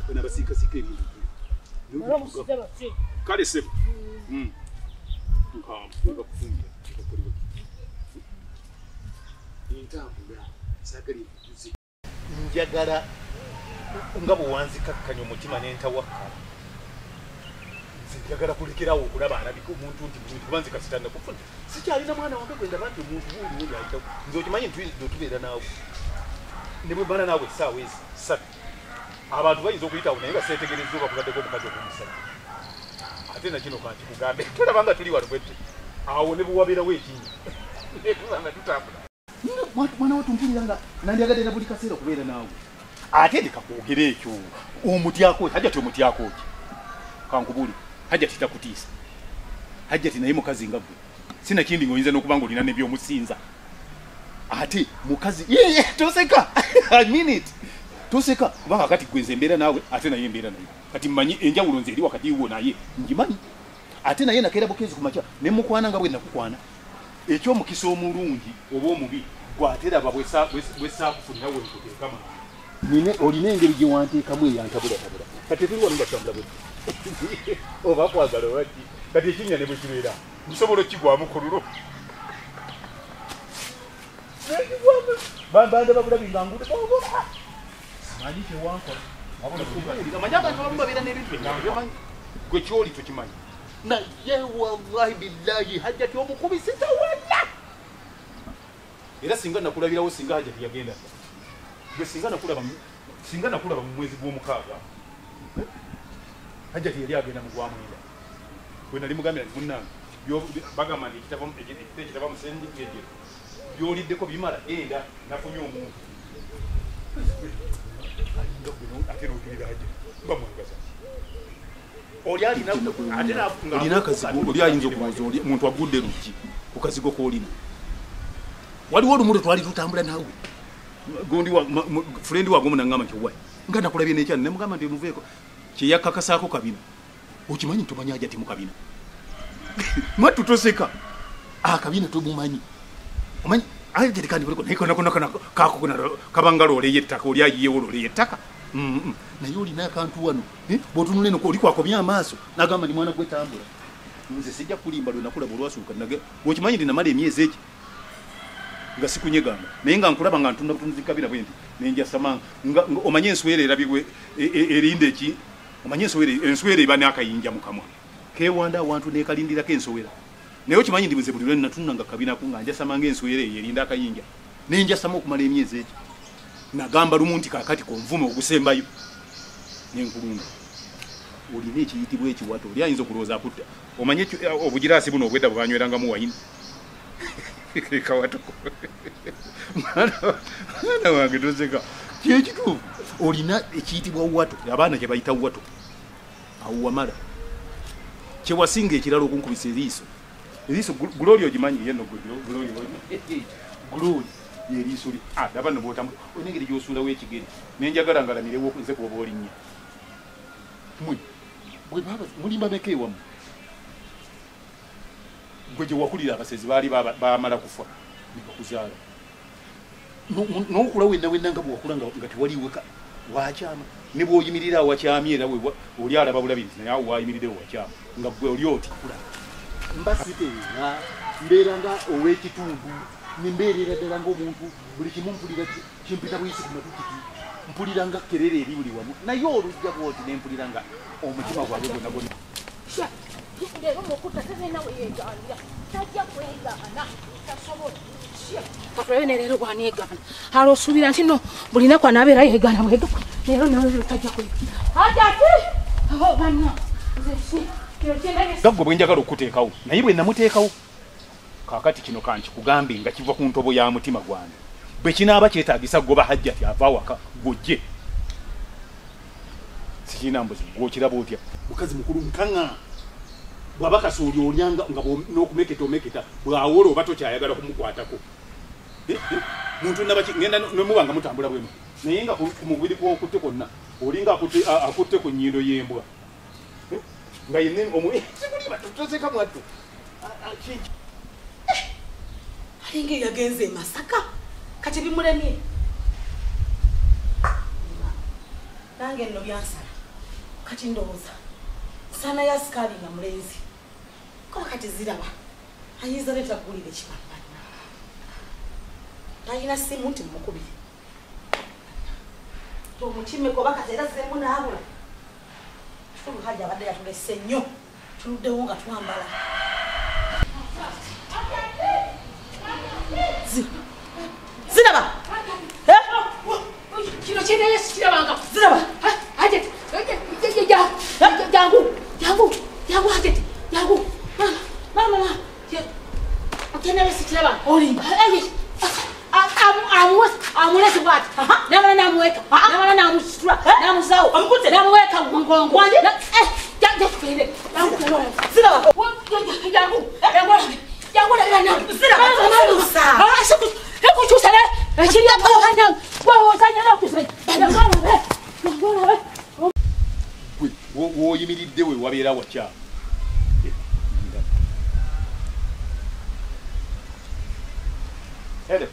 Bana basika sika ebintu. Kale sebo. Nka kufumbira kikokolebwa. Entambula sagali juzi. Njagala nga bwe wanzikakkanya omutima n'entawakkala. Nze njagala kulekerawo okulaba alabika omuntu nti bulungi kuba nze kasita nakufuna. Sikyalina mwana wange gwe ndaba nti omuntu wuuli wuuli ayitawo. Nze okimanyi nti tubeera naawe. Ne bwe mbala naawe essaawa ezi 3. Abantu bayinza okuyitawo naye nga seetegerezza oba kubaddeko omukazi oba omusajja. Ate na kino kankikugambe tolaba nga tuli wano bwette. Awo ne bwe wabeerawo ekinnya. Ne tuba nga tutambula. Mwana wattu mpulira nga nandyagadde na buli kaseera okubeera naawe. Ate leka kwogera ekyo omutyako Hajjati omutyako ki? Kankubuulire Hajjati takutiisa. Hajjati naye mukazi nga ggwe. Sinakindi ng'oyinza n'okuba ng'olina ne by'omusinza. Ate mukazi yeye toseka. I mean it. Toseka kubanga kati gwe nze mbeera naawe ate naye mbeera naye. Kati mmanyi enjawulo nze eri wakati wo naye ngimanyi. Ate naye nakeera bukeezi ku makya ne mukwana nga bwe nakukwana. Eky'omukisa omulungi oba omubi gw'ateraba bwe saakufunira we nkuteeka mangu. Nine olina engeri gye wanteekamu eyantabulatabula. Kati tuli wano nga tutambula bwe oba kwagala oba ki kati ekinnya ne bwe kibeera nsobola okigwamu ku lulo. Bambanda babulabi nga ngudde simanyi kye wankola. Omanyi abantu abamu babeera n'ebintu bye gwe ky'oli tokimanyi. Naye wallahi billahi Hajjati omukubisiza wala. Era singa nakulabirawo singa Hajjati yagenda. Gwe singa nakulaba mu mwezi gw'omukaaga. Hajjati yali agenda mu gwa 9. Bwe nali mugambira nti munnange bagamba nti ekitava musenjejero by'oliddeko bimala genda nafunye omuntu. Ate n'ojulira Hajjati mba mwagaza. Olina akazigo oli ayinza okulowooza omuntu agudde luggi ku kazigo k'olina. Waliwo olumu lwe twali tutambula naawe. Gundi wa friend wange omunangamba nti owaye nga nakulabye n'ekyana ne mugamba nti muveeko kye yakkakasaako kabina. Okimanyi tomanyi Hajjati mu kabina. Mwattu toseka. Akabina tomumanyi. Omanyi Hajjati kandi buliko naye kona kaako kabanga loole y'ettaka oli ayiyewo loole y'ettaka. Naye olina akantu wano bw'otunula eno oli kwakomya amaaso n'agamba ni mwana gwe tambula. Nze sijja kulimba lwe nakulaba olwasooka okimanyi nti namala emyezi egi nga sikunyegamba naye nga nkulaba nga ntunda butunzi kabina bwe nti ne njasama nga omanye enswera erabibwe erinda eki omanye enswera eba n'akayinja mu kamwa keewanda awantu n'ekalindirako ensowera naye okimanyi nti nze buli lwe natunula nga kabinako nga njasama ng'enswera eyo erinda akayinja ne njasama okumala emyezi egi. Nagamba lumu nti kaakati konvume ogusembayo n'enkulunda. Olina ekiyitibwa ekiwato oli ayinza okulowooza akutta. Omanye obugiraasi buno obwedda bwe banywerangamu wayini. Kawato. Mwana wange toseka. Kyekituufu olina ekiyitibwa wato abaana kye bayita wato. Awo wamala. Kye wasinga ekirala okunkubisa eriiso. Eriiso Glory ogimanyi ye nno Glory. Glory. Eriiso li ndaba nno bw'otambula olina engeri gy'osuulawo ekigere ne njagala ngalamirewo nze kuba olinnya. Mmwe bwe baba mulimba meka ewammwe? Gwe gye wakulira abasezi baali baamala kufa ne bakuzaala. N'okula wenna wenna nga bwe wakula nga tewaliiwo wakyama. Ne bw'oyimirira awakyamye era oli alaba bulabirizi naye awo waayimiriddewo wakyama nga ggwe oli oti. Mba siteera mbeera nga ow'ekitundu nimbeerera ddala ng'omuntu buli kimu mpulira kimpita buyisi ku matu kiti mpulira nga kerere eri buli wamu naye olujja bw'oti ne mpulira nga omutima gwange gwonna gwonna. Leero mukuta talina we yeegaanira tajja kwegaana tasobola. Katulabe ne leero bw'aneegaana alo osuubira nti no buli nnaku anaabeera yeegaana bwegaana leero nalwo tajja kwegaana. Hajjati banna nze kino kyendabye. Nga ggwe bwe njagala okukuteekawo naye bwe namuteekawo kaakati kino kankikugambe nga kiva ku ntobo ya mutima gwange. Bwe kinaaba kyetaagisa goba Hajjati ava awaka gw'ojje. Sikirina mbuzi gw'okiraba otya? Mukazi mukulu nkaŋŋa. Bw'aba kasooli olyanga nga n'okumeketa omeketa bw'awola oba tokyayagala kumukwatako. Muntu nabaki ngenda ne muba nga mutambula bwe naye nga ku mubiri kw'okutte kwonna olinga akutte ku nnyindo y'embwa. Nga yenna sikulimba toseka mwattu. Alinga yagenze e Masaka Kati bimulemye. Nange nno byansala. Kati ndowooza. Sana ya sukali nga mulenzi. Kuba kati ziraba. Ayinza leeta kuwulira ekipapana. Talina simu nti mukubire. Tumukimeko oba kati era zzeemu n'abula. Kikulu Hajji abadde yatulese nnyo. Tuluddewo nga twambala. Ziraba! Kino kyendayo sikirabanga. Ziraba! Hajjati! Jangu! Jangu! Jangu Hajjati! Jangu! Mama! Mama! Mama! Kyendayo sikirabanga. Olimba! Amulese bw'ati. N'amala n'amuweka. N'amala n'amusitula. N'amuzaawo. Amukutte? N'amuweka mu mugongo. Wangi? Jangu! Ziraba! Jangu! Jangu! Jangu! Jangu! Ziraba! Ekukyusa ekiri Gwe w'oyimiridde we wabeera wakyamu. Hello.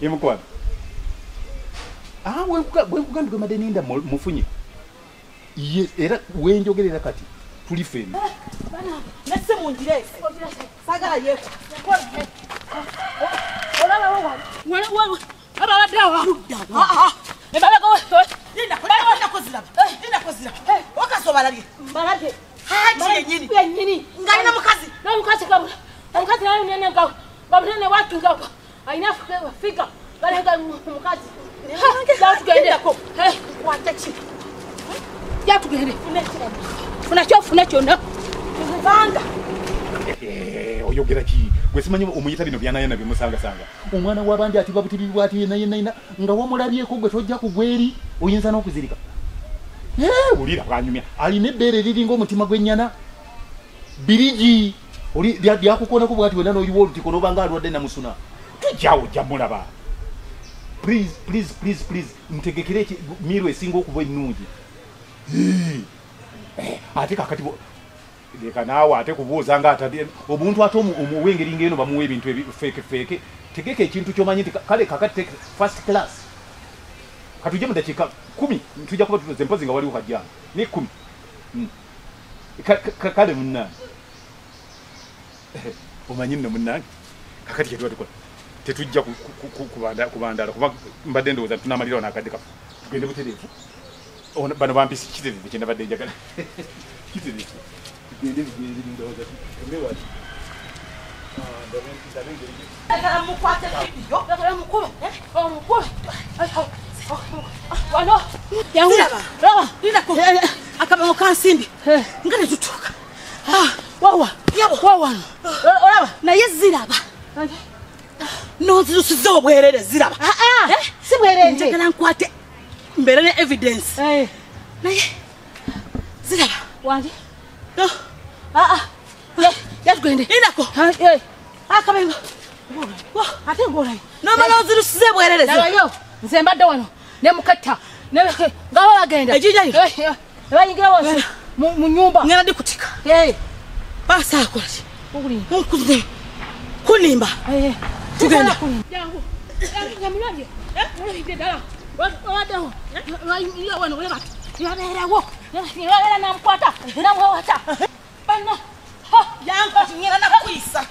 Ye mukwano. Bwe nkugambye gwe mbadde ninda mufunye. Ye era wenjogerera kati tuli ffenna. Nesse mungirese. Saagala yeeko. Oyogera ki gwe simanyi omuyita bino byanayana bimusangasanga omwana w'abandi atiba butibi bwati yenna yenna nga wamulabyeko gwe tojja kugwa eri oyinza n'okuzirika. Wulira bwanyumya alina ebbeere eriringa omutima gw'ennyana birigi oli lyakukoonako bwati wena n'oyiwa olutiko n'obanga alwadde namusuna tujjawo ojja mulaba. Please please please please ntegekere miiro esinga okuba ennungi. Ate kakati leka naawe ate kubuuza nga atadde omuntu ate ow'engeri ng'eno bamuwa ebintu feeke feeke tegeka ekintu ky'omanyi nti kale kakati first class katujje mu dakiika 10 tujja kuba tutuze mpozi nga waliwo kajjana ne 10 kale munnange omanyi nno munnange kakati kye tuba tukola tetujja kubandala kuba mbadde ndowooza tunaamalirawo n'akadde kaffe tugende butereevu bano bampisi kitereevu kye nabadde njagala kitereevu. Akabango kansimbi nga tetutuuka. Olaba naye ziraba nonzirusiza obwerere ziraba. Si bwerere. Njagala nkwate mbeere ne evidence. Naye ziraba wangi. Yatugende. Inako. Akabengo. Ate ng'olayo. Nomala onzirusiza obwerere. Labayo nze mbadde wano ne mukatta nga bagenda. Ejjinja lino. Bayingira wonse mu nyumba. Ngenda ndikutika. Baasa akola ki? Okulimba. Kunimba. Tugenda. Jangu. Mulabye. Mulabye ddala. Babaddewo. Bayingira wano bwe bati. Yabeerawo. Yabeera n'amukwata. N'amuwata. Banna. Yangu ngenda nakuyisa.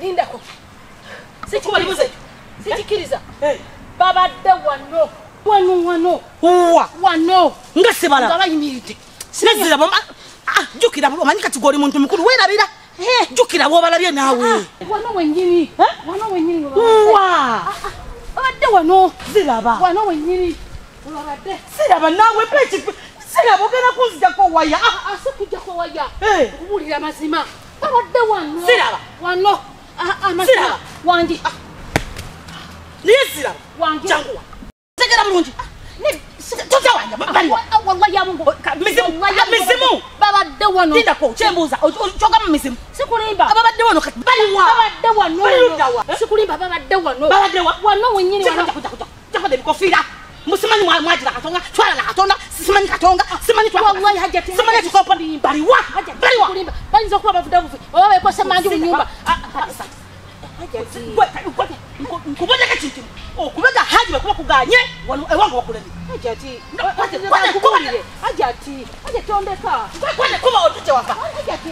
Lindako. Sikikiriza. Babadde wano. Wano wano. Wa. Wano. Nga sibala. Nga bayimiridde. Sinaziraba. Jjukira omanyi kati gw'oli muntu mukulu weerabira. Jjukira bw'obalabye naawe. Wano wennyini. Wano wennyini. Wa. Babadde wano. Ziraba. Wano wennyini. Babadde. Ziraba naawe peki. Ziraba ogenda kunzijjako waya. Si kujjako waya. Okubuulira amazima. Babadde wano. Ziraba. Wano. Amazima. Wangi. Naye ziraba. Wangi. Janguwa. Tegera bulungi. Totawanya baliwa. Wallahi ya Mungu. Mizimu. Mizimu. Babadde wano. Lindako kyembuuza kyogamba mizimu. Sikulimba. Ababadde wano kati baliwa. Babadde wano. Baluddawa. Sikulimba babadde wano. Babadde wa. Wano wennyini wano. Kuja ebikofiira. Musimanyi mwagira Katonga, twala na Katonda, simanyi Katonga, simanyi twala. Wallahi Hajjati. Simanyi tukopa. Baliwa. Baliwa. Bayinza okuba bavudde buvi oba beekose mangi mu nnyumba. Nkuboneka kintu okubega haji bakuba kuganye wano ewange wakulemi. Hajati Hajati Hajati ondeka. Kwani kuba otute waka. Hajati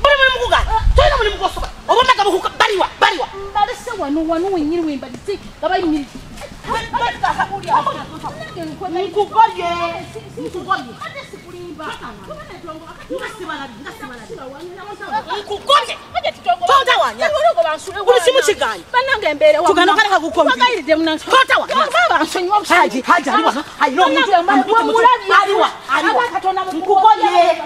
buli mulimu kuganya tolina mulimu gwosobola obamaga buhuka baliwa baliwa. Mbalese wano wano wenyini wembalise gabayimiri. Nkugobye nkugobye nkugobye totawanya buli kimu kiganye bannange embeera tugenda kaleka gukombi totawanya haji haji aliwa alina omuntu aliwa aliwa nkugobye.